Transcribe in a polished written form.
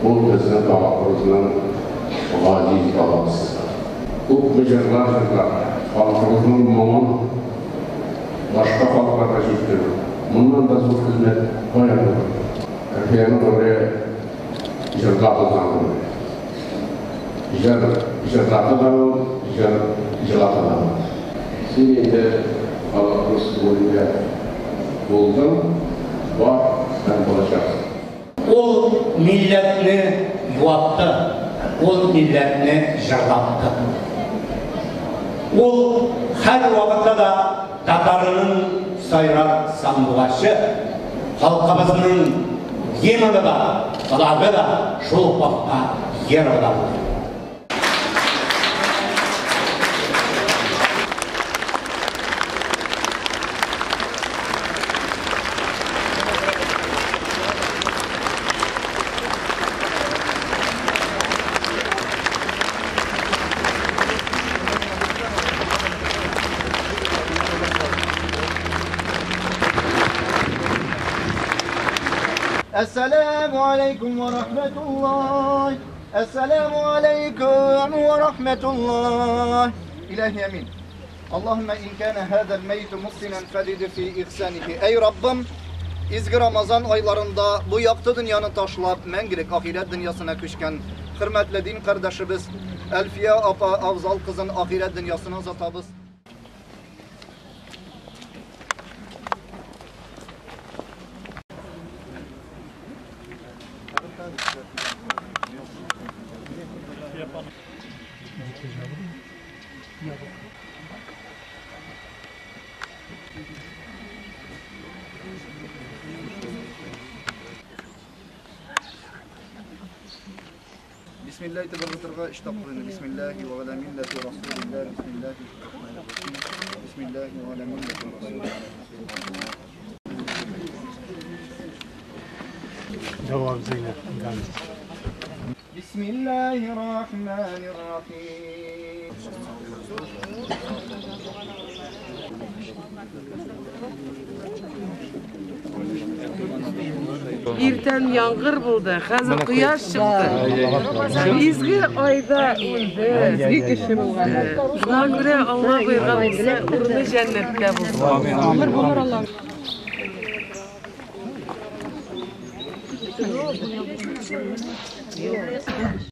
Ул безнең халкыбызның газиз баласы. Күпме җырлар җырлап, халкыбызның моңын башка халыкларга җиткерү. Моннан да зур хезмәт кая булыр? Әлфиянең гомере җырда булган гомер. Җыр җырлата да ул, җыр җылата да ул. Син инде халыкыбыз күңелендә булдың, бар һәм булачаксың. Ул милләтне юатты, ул милләтне җырлатты. Ул һәрвакытта да татарының сайрар сандугачы, халкыбызның гимны да, флагы да, шул ук вакытта гербы да булды. Әссәләмү алейкум вә рахмәтуллаһ. Әссәләмү алейкум вә рахмәтуллаһ. Илаһи амин. Аллаһумма ин кана һазал мәйт мухсинан фазид фи ихсанихи. Әй Раббым, изге Рамазан айларында бу якты дөньяны ташлап, мәңгелек ахирәт дөньясына күчкән хөрмәтле дин кардәшебез Әлфия апа Афзал кызын ахирәт дөньясына озатабыз. Бисмилла әйтеп ыргытырга өч тапкыр инде. Бисмиллахи ва аля миллати расулилlah. Бисмиллахи рахмани рахим. Бисмиллахи ва аля миллати расулилlah. Javob Zeynep. Бисмиллахи рахмани рахим. Иртән яңгыр булды, хәзер кояш чыкты. Изге айда үлде. Изге кеше булган. Шуңа күрә Алла боерган булса, урыны җәннәттә булсын. Амин. Булыр Алла.